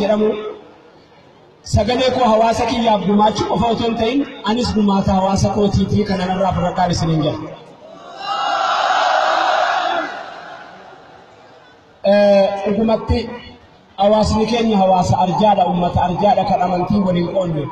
jedhamu sagalee koo hawaasa kiyyaaf gumaachuu qofa otoo hin ta'in anis gumaata hawaasa kootiitii kana narraa fudhadhaan isiniin jedha. Dhugumatti hawaasni keenya hawaasa arjaadha, uummata arjaadha kan amantii waliin qoonne,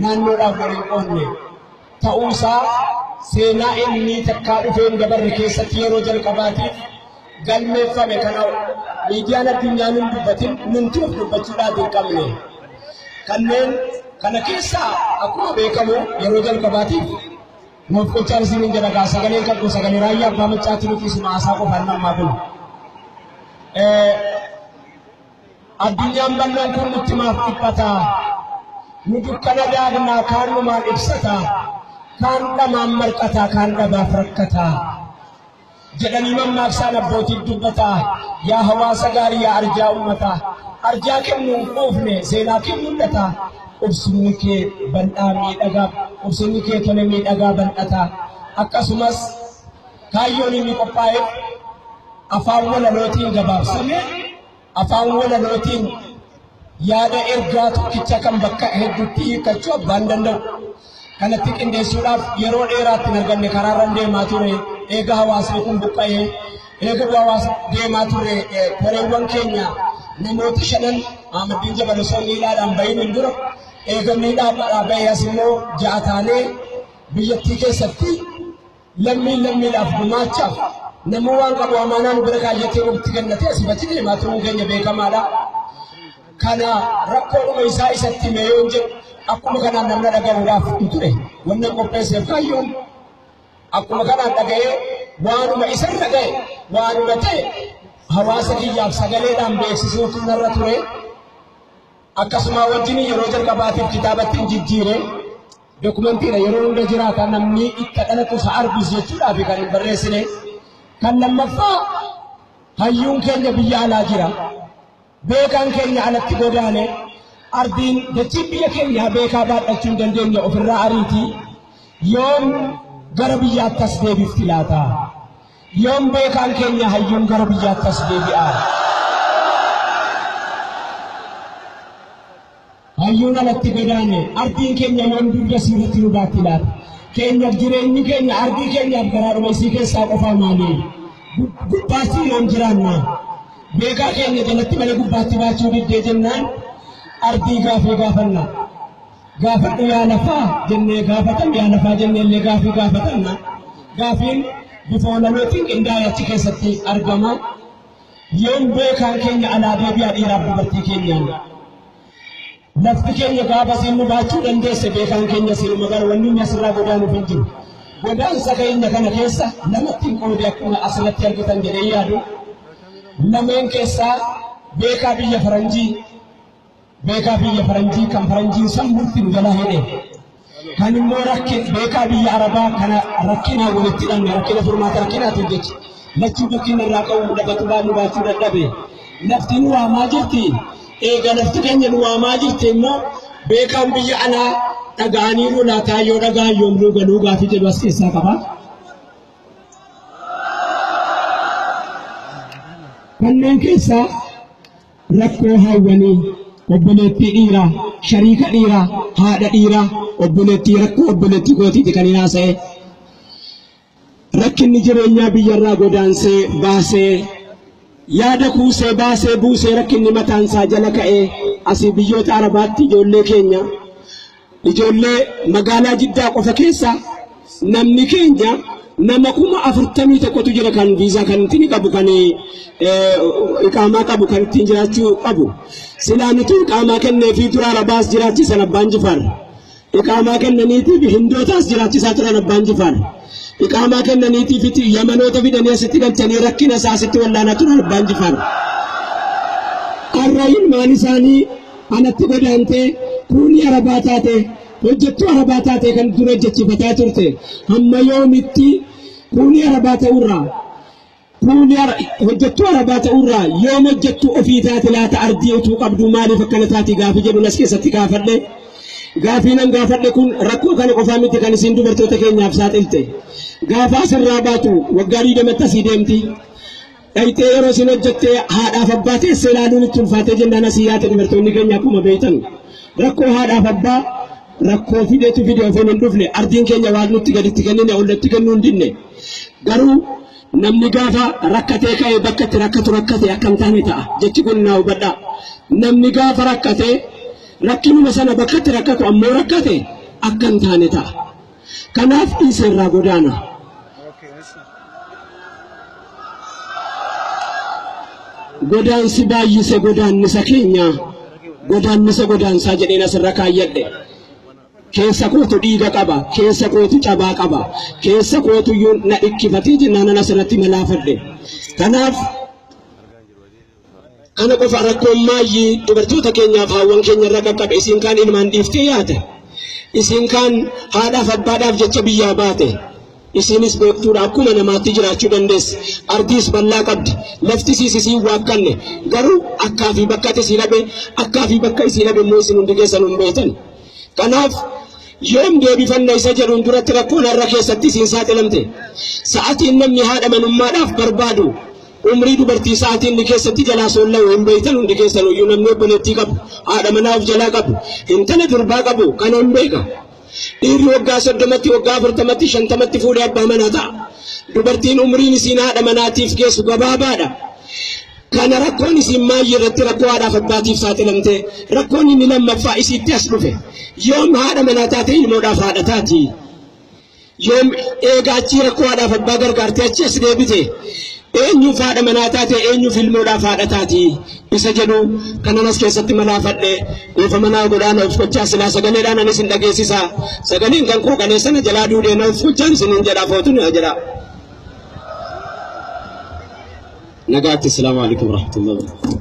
naannoodhaaf waliin qoonne ta'uusaa seenaa inni takkaa dhufeen dabarre keessatti yeroo jalqabaatiif galmeeffame kana miidiyaan addunyaa nun dubbatin numti of dubbachuudhaaf hin qabne. Kanneen kana keessaa akkuma beekamu yeroo jalqabaatiif nuuf qolchaan isiniin jedha gaa sagaleen kan sagalee raayyaa abbaa maccaatti nuti isuma haasaa qofaan nammaa kun. Addunyaan bal'oon kun nutti maaf dhiphataa? Nu dukkana daagnaa kaan numaan ibsataa? Kaan dhamaan marqataa kaan dhabaaf rakkataa? Jedhanii mammaaksaan abbootiin dubbataa. Yaa hawaasa gaarii yaa arjaa uummataa. Arjaa kennuun quufne seenaa kee mul'ataa. Obsumni kee bal'aa miidhagaa, obsumni kee tole miidhagaa bal'ataa. Akkasumas kaayyoon inni qophaa'eef afaan walalootiin gabaabsame, afaan walalootiin yaada ergaa tokkicha kan bakka hedduutti hiikkachuu abbaan danda'u. Kanatti qindeessuudhaaf yeroo dheeraatti hin arganne karaarra deemaa ture. Eega hawaasni kun buqqa'ee, eega hawaasni deemaa ture koreewwan keenya namoota shanan Ahmadiin Jabal osoo miidhaadhaan bahin hin dura eega miidhaadhaan bahee as immoo ja'a taanee biyyattii keessatti lammiin lammiidhaaf gumaachaaf namuu waan qabu amaanaa nu bira kaayyatee nutti kennatee asii achi deemaa turuun keenya beekamaadha. Kana rakkoodhuma isaa isatti hime yoon jedhu akkuma kanaan namna dhaga'uudhaaf hin ture. Wannan qopheesseef kaayyoon akkuma kanaan dhaga'ee waanuma isarra ga'e waanuma ta'e hawaasa kiyyaaf sagaleedhaan beeksisuutu narra ture. Akkasuma wajjin yeroo jalqabaatiif kitaabatti hin jijjiire. Dokumentiidha yeroo hunda jiraata namni itti dhalatu isa argus jechuudhaaf kan hin barreessine. Kan lammaffaa hayyuun keenya biyya alaa jira. Beekaan keenya alatti godaane ardiin dachiin biyya keenyaa beekaa baadhachuu hin dandeenye ofirraa ariitii yoom gara biyyaatti as deebifti laata? Yoom beekaan keenya hayyuun gara biyyaatti as deebi'a? Hayyuun alatti godaane ardiin keenya yoom dugda siirratti nu baatti laata? Keenyaaf jireenyi keenya ardii keenyaaf garaadhuma isii keessaa qofaa maali? Gubbaatti yoom jiraanna? Beekaa keenya jalatti malee gubbaatti baachuu diddee jennaan ardii gaafii gaafanna. Gaafadhu yaa lafaa jennee gaafatan yaa lafaa jennee illee gaafii gaafatanna. Gaafiin bifa walalootiin qindaa'ee achi keessatti argama. Yoom beekaan keenya alaa deebi'a dhiiraaf dubartii keenyaan. Lafti keenya gaafa siin nu baachuu dandeesse beekaan keenya siinuma gara wanni inni asirraa godaanuuf hin jiru. Godaansa keenya kana keessa lamatti hin qoode akkuma asirratti argitan jedhee yaadu. Lameen keessaa beekaa biyya faranjii beekaa biyya faranjii kan faranjiin sammuutti nu jalaa hidhe. Kan immoo beekaa biyya arabaa kana rakkinaan walitti hidhamne rakkina furmaata rakkinaatiin jecha lachuu rakkina irraa qabu lafatu baanu baachuu dadhabe. Lafti nu waamaa jirti. Eega lafti keenya nu waamaa jirti immoo beekaan biyya alaa dhaga'aniiru laataa yoo dhaga'an yoom nuu galuu gaafii jedhu as keessaa qaba. Kanneen keessaa rakkoo hawwanii obboleettii dhiiraa, shariika dhiiraa, haadha dhiiraa, obboleettii rakkoo obboleettii kootiiti kan hin haasa'e. Rakkinni jireenyaa biyyarraa godaansee baasee yaada kuusee baasee buusee rakkinni mataan isaa jala ka'ee asii biyyoota Arabaatti ijoollee keenya ijoollee magaalaa Jiddaa qofa keessa namni keenya nama 41,000 jira kan viizaa kan ittiin qabu kan iqaamaa qabu kan ittiin jiraachuu qabu. Silaa nuti iqaamaa kennee fi dura Arabaas jiraachisan abbaan Jifaar. Iqaamaa kennaniitiif Hindootaas jiraachisaa turan abbaan Jifaar. Iqaamaa kennaniitiif Yamanoota fidanii asitti galchanii rakkina isaa asitti wallaanaa turan abbaan Jifaar. Har'a ilmaan isaanii alatti godaantee kuunii Arabaa taate hojjettuu Arabaa taate kan dura hojjechiifataa turte hamma yoomitti kuunii Arabaa ta'urraa kuunii hojjettuu Arabaa ta'urraa yoom hojjettuu ofii taate laata ardii utuu qabdu maaliif akkana taati gaafii jedhu as keessatti gaafadhe. Gaafii nan gaafadhe kun rakkoo kana qofaa miti kan isin dubartoota keenyaaf saaxilte. Gaafa asirraa baatu waggaa 20 asii deemti. Dhayxee yeroo isin hojjettee haadhaaf abbaa teessee ilaaluun itti ulfaatee jennaan asii yaate dubartoonni keenya akkuma beektan. Rakkoo haadhaaf abbaa rakkoo fideetu fide ofiin hin dhufne ardiin keenya waan nutti gaditti kennine ollatti kennuu hin dinne. Garuu namni gaafa rakkatee ka'ee bakka itti rakkatu rakkate akka hin taane ta'a. Jechi kun naa hubadhaa. Namni gaafa rakkatee rakkinuma sana bakka itti rakkatu ammoo rakkate akka hin taane ta'a. Kanaaf dhiisee irraa godaana. Godaansi baay'ise godaannisa keenya godaannisa godaansaa jedheen asirra kaayyadhe. Keessa kootu dhiiga qaba, keessa kootu cabaa qaba, keessa kootu iyyuu na dhikkifatee jennaan asirratti malaafadhe. Kanaaf kana qofa rakkoon maayyii dubartoota keenyaaf haawwan keenya irra qaqqabe isiin kaan ilmaan dhiiftee yaate. Isiin kaan haadhaaf abbaadhaaf jecha biyyaa baate. Isiinis beektuudha akkuma namaatti jiraachuu dandeessi. Ardiis bal'aa qabdi. Lafti isiis isiin waakkanne. Garuu akkaa fi bakka isii dhabe akkaa fi bakka isii dhabe immoo isin hundi keessan hin beektan. Kanaaf yoom deebifanna isa jedhuun duratti rakkoon har'a keessatti isiin saaxilamte. Sa'atiin namni haadha manummaadhaaf barbaadu umrii dubartii sa'atiin inni keessatti jalaa soolla'u hin beektan hundi keessan iyyuu namni obboleettii qabu haadha manaa of jalaa qabu intala durbaa qabu kana hin beeka. Dhiirri waggaa 30tti waggaa 40tti 50tti fuudhee abbaa manaa ta'a. Dubartiin umriin isiin haadha manaatiif geessu gabaabaadha. Kana rakkoon isiin maayyii irratti rakkoo haadhaaf abbaatiif saaxilamte rakkoon inni lammaffaa isiitti as dhufe. Yoom haadha manaa taate ilmoodhaaf haadha taati. Yoom eega achii rakkoo haadhaaf abbaa gargaartee achi as deebite eenyuuf haadha manaa taate eenyuuf ilmoodhaaf haadha taati isa jedhu kanan as keessatti malaafadhe dhuufa manaa godhaan of gochaa silaa sagaleedhaan anis hin dhageessisa sagaleen kan koo kaleessana jalaa duudhee na of gochaan isiniin jedhaa footu na jedha. Nagaatti assalaamu alaikum warahmatullahi wabarakatuh.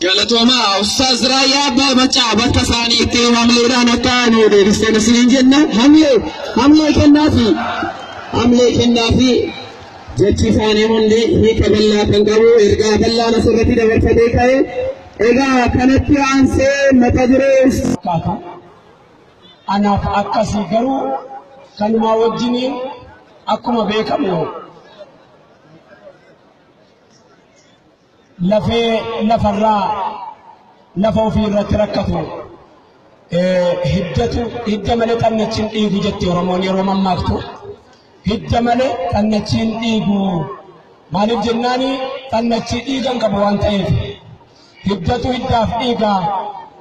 Galatoomaa Ustaaz Raayyaa Abbaa Maccaa bakka isaaniitti hamleedhaan akka nu deebistan isiniin jenna. Hamlee hamlee kennaafi hamlee kennaafi jechi isaanii hundi hiika bal'aa kan qabu ergaa bal'aan asirratti dabarfatee ka'e. Egaa kanatti aansee mata duree Fakkaata. Anaaf akkasii garuu kanumaa wajjiniin akkuma beekamu lafee lafarraa lafa ofii irratti rakkatu hiddatu hidda malee xannachiin dhiigu jetti Oromoon yeroo mammaaktu. Hidda malee xannachiin dhiigu maaliif jennaani xannachii dhiigan qabu waan ta'eef hiddatu hiddaaf dhiiga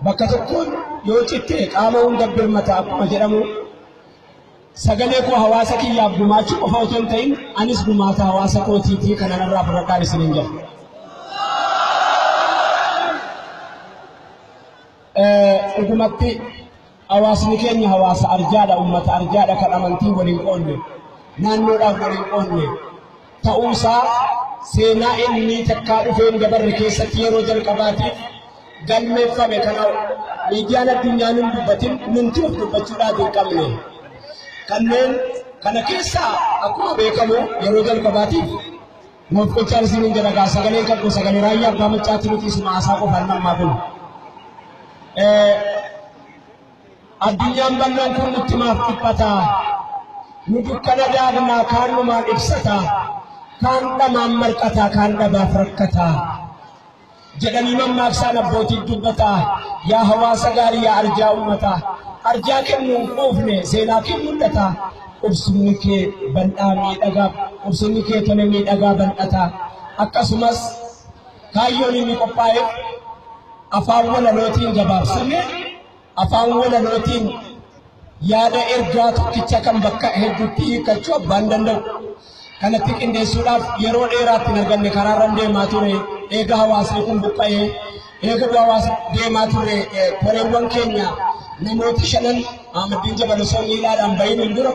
bakka tokkoon yoo citte qaama hunda birmata akkuma jedhamu sagalee koo hawaasa kiyyaaf gumaachuu qofa otoo hin ta'in anis gumaata hawaasa kootiitii kanan irraa fudhadhaan isiniin jedha. Dhugumatti hawaasni keenya hawaasa arjaadha, uummata arjaadha kan amantii waliin qoodne, naannoodhaaf waliin qoodne ta'uusaa seenaa inni takkaa dhufeen dabarre keessatti yeroo jalqabaatiif galmeeffame kana miidiyaan addunyaa nun dubbatin nunti of dubbachuudhaaf hin qabne. Kanneen kana keessaa akkuma beekamu yeroo jalqabaatiif nuuf qochaan isiniin jedha gaa sagaleen kan kun sagalee Raayyaa Abbaa Maccaatti nuti isuma haasaa qofaan ammaa kun. Addunyaan bal'oon kun nutti maaf dhiphataa? Nu dukkana daaknaa kaan numaan ibsataa? Kaan dhamaan marqataa kaan dhabaaf rakkataa? Jedhanii mammaaksaan abbootiin dubbataa yaa hawaasa gaarii yaa arjaa uummataa arjaa kennuun quufne seenaa kee mul'ata qubsumni kee bal'aa miidhagaa qubsumni kee tole miidhagaa bal'ataa akkasumas kaayyoon inni qophaa'eef afaan walalootiin gabaabsame afaan walalootiin yaada ergaa tokkicha kan bakka hedduutti hiikkachuu abbaan danda'u. Kanatti qindeessuudhaaf yeroo dheeraatti hin arganne karaarran deemaa ture eega hawaasni kun buqqa'ee eega hawaasni deemaa ture koreewwan keenya namooti shanan Ahmadiin Jabal osoo miidhaadhaan bahin hin dura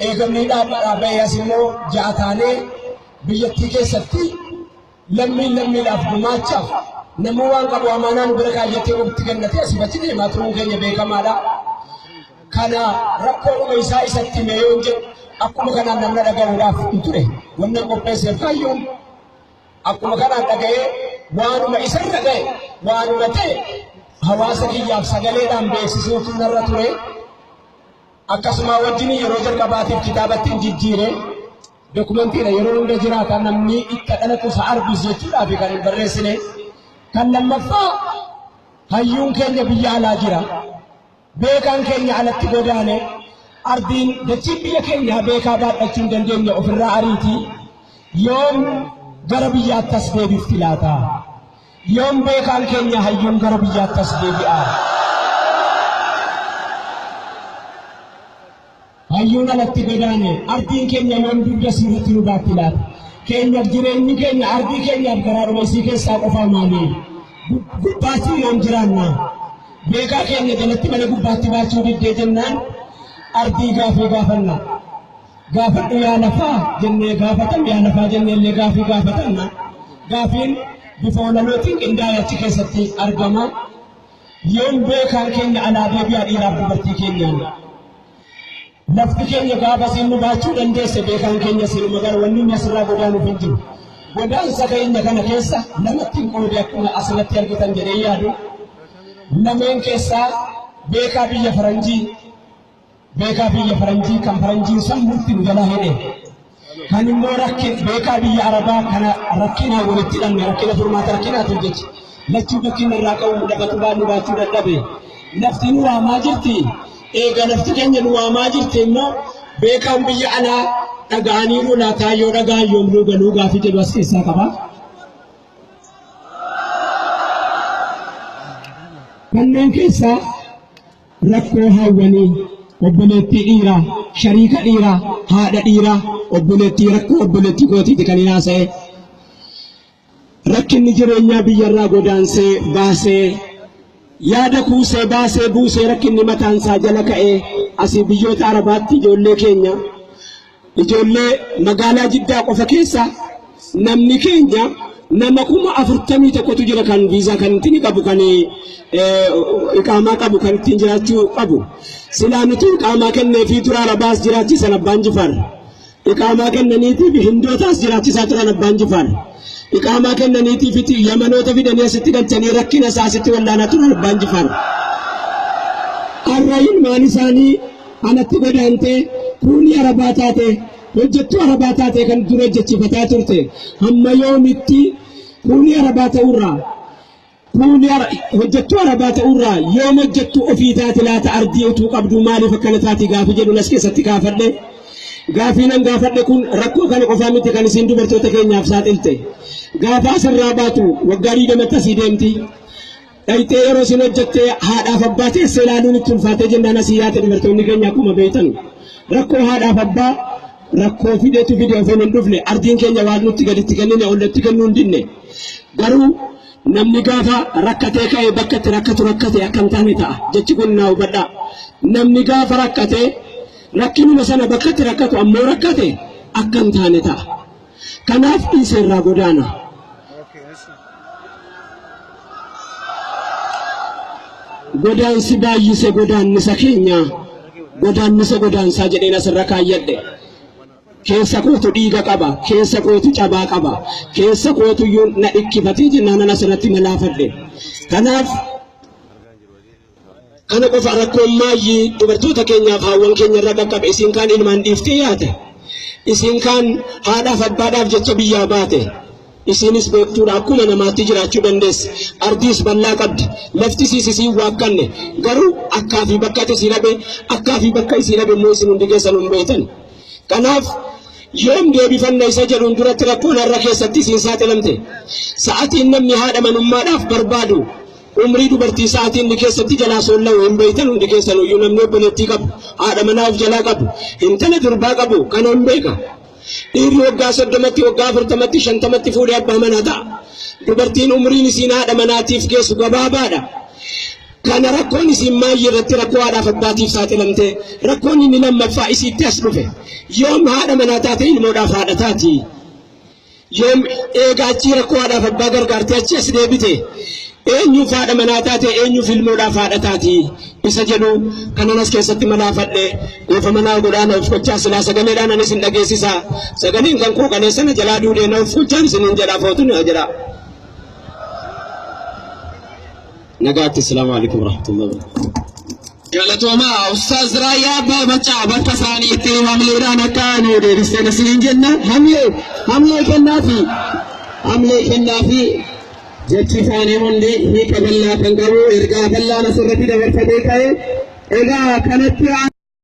eega miidhaadhaan bahee as immoo ja'a taanee biyyattii keessatti lammiin lammiidhaaf gumaachaaf namuu waan qabu amaanaa nu bira kaayyatee ofitti kennatee asii achi deemaa turuun keenya beekamaadha. Kana rakkoodhuma isaa isatti hime yoo jedhu akkuma kanaan namna dhaga'uudhaaf hin ture. Wanna qopheesseef kaayyoon akkuma kanaan dhaga'ee waanuma isarra ga'e waanuma ta'e hawaasa kiyyaaf sagaleedhaan beeksisuutu narra ture. Akkasuma wajjin yeroo jalqabaatiif kitaabatti hin jijjiire. Dokumentiidha yeroo hunda jiraata namni itti dhalatu isa argus jechuudhaaf kan hin barreessine. Kan lammaffaa hayyuun keenya biyya alaa jira. Beekaan keenya alatti godaane ardiin dachiin biyya keenyaa beekaa baadhachuu hin dandeenye ofirraa ariitii yoom gara biyyaatti as deebifti laata? Yoom beekaan keenya hayyuun gara biyyaatti as deebi'a? Hayyuun alatti godaane ardiin keenya yoom dugda siirratti nu baatti laata? Keenyaaf jireenyi keenya ardii keenyaaf garaadhuma isii keessaa qofaa maali? Gubbaatti yoom jiraanna? Beekaa keenya jalatti mana gubbaatti baachuu diddee jennaan ardii gaafii gaafanna. Gaafadhu yaa lafaa jennee gaafatan yaa lafaa jennee illee gaafii gaafatanna. Gaafiin bifa walalootiin qindaa'ee achi keessatti argama. Yoom beekaan keenya alaa deebi'aa dhiiraaf dubartii keenyaan. Lafti keenya gaafa isin nu baachuu dandeesse beekaan keenya sinuma gara wanni inni asirraa godaanuuf hin jiru. Godaansa keenya kana keessa lamatti hin qoode akkuma asirratti argitan jedhee yaadu. Lameen keessaa beekaa biyya faranjii beekaa biyya faranjii kan faranjiin sammuutti nu jalaa hidhe. Kan immoo rakkin beekaa biyya arabaa kana rakkinaan walitti hidhamne rakkina furmaata rakkinaatiif jecha lachuu bakki irraa qabu lafatu baannu baachuu dadhabe. Lafti nu waamaa jirti. Eega lafti keenya nu waamaa jirti immoo beekaan biyya alaa dhaga'aniiru laataa yoo dhaga'an yoom nuu galuu gaafii jedhu as keessaa qaba. Kanneen keessaa rakkoo hawwanii obboleettii dhiiraa, shariika dhiiraa, haadha dhiiraa, obboleettii rakkoo obboleettii kootiiti kan hin haasa'e. Rakkinni jireenyaa biyyarraa godaansee baasee yaada kuusee baasee buusee rakkinni mataansaa jala ka'ee asii biyyoota Arabaatti ijoollee keenya ijoollee magaalaa Jiddaa qofa keessa namni keenya nama 41,000tu jira kan viizaa kan ittiin qabu kan iqaamaa qabu kan ittiin jiraachuu qabu. Silaa nuti iqaamaa kennee fi dura Arabaas jiraachisan Abbaan Jifaar. Iqaamaa kennaniitiif Hindootaas jiraachisaa turan Abbaan Jifaar. Iqaamaa kennaniitiif Yamanoota fidanii asitti galchanii rakkina isaa asitti wallaanaa turan Abbaan Jifaar. Har'a ilmaan isaanii alatti godaantee kuunii Arabaa taate hojjettuu Arabaa taate kan dura hojjechiifataa turte hamma yoomitti kuunii Arabaa ta'urraa kuunii hojjettuu Arabaa ta'urraa yoom hojjettuu ofii taate laata ardii utuu qabdu maaliif akkana taati gaafii jedhu as keessatti gaafadhe. Gaafii nan gaafadhe kun rakkoo kana qofaa miti kan isiin dubartoota keenyaaf saaxilte. Gaafa asirraa baatu waggaa 20tti asii deemti. Dhayitee yeroo isin hojjettee haadhaaf abbaa teessee ilaaluun itti ulfaatee jennaan asii yaate dubartoonni keenya akkuma beektan. Rakkoo haadhaaf abbaa rakkoo fideetu fide ofiin hin dhufne ardiin keenya waan nutti gaditti kennine ollatti kennuu hin dinne. Garuu namni gaafa rakkatee ka'ee bakka itti rakkatu rakkate akka hin taane ta'a. Jechi kun naa hubadhaa. Namni gaafa rakkatee rakkinuma sana bakka itti rakkatu ammoo rakkate akka hin taane ta'a. Kanaaf dhiisee irraa godaana. Godaansi baay'ise godaannisa keenya godaannisa godaansaa jedheen asirra kaayyadhe. Keessa kootu dhiiga qaba, keessa kootu cabaa qaba, keessa kootu iyyuu na dhikkifatee jennaan asirratti malaafadhe. Kanaaf kana qofa rakkoon maayyii dubartoota keenyaaf haawwan keenya irra qaqqabe isiin kaan ilmaan dhiiftee yaate. Isiin kaan haadhaaf abbaadhaaf jecha biyyaa baate. Isiinis beektuudha akkuma namaatti jiraachuu dandeessi. Ardiis bal'aa qabdi. Lafti isiis isiin waakkanne. Garuu akkaa fi bakka isii dhabe akkaa fi bakka isii dhabe immoo isin hundi keessan hin beektan. Kanaaf yoom deebifanna isa jedhuun duratti rakkoon har'a keessatti isiin saaxilamte. Sa'atiin namni haadha manummaadhaaf barbaadu umrii dubartii sa'atiin inni keessatti jalaa soolla'u hin beektan hundi keessan iyyuu namni obboleettii qabu haadha manaa of jalaa qabu intala durbaa qabu kana hin beeka. Dhiirri waggaa 30tti waggaa 40tti 50tti fuudhee abbaa manaa ta'a. Dubartiin umriin isiin haadha manaatiif geessu gabaabaadha. Kana rakkoon isiin maayyii irratti rakkoo haadhaaf abbaatiif saaxilamte rakkoon inni lammaffaa isiitti as dhufe. Yoom haadha manaa taate ilmoodhaaf haadha taati. Yoom eega achii rakkoo haadhaaf abbaa gargaartee achi as deebite eenyuuf haadha manaa taate eenyuuf ilmoodhaaf haadha taati isa jedhu kanan as keessatti malaafadhe goofa manaa godhaa na of gochaa silaa sagaleedhaan anis hin dhageessisa sagaleen kan koo kaleessa na jalaa duudhee na of gochaan isiniin jedha footu na jedha. Nagaatti. Asalaamu alaikum warahmatullahi wabarakatuh. Galatoomaa Ustaaz Raayyaa Abbaa Maccaa bakka isaaniitti hamleedhaan akka nu deebistan isiniin jenna. Hamlee hamlee kennaafi hamlee kennaafi jechi isaanii hundi hiika bal'aa kan qabu ergaa bal'aan asirratti dabarfatee ka'e. Egaa kanatti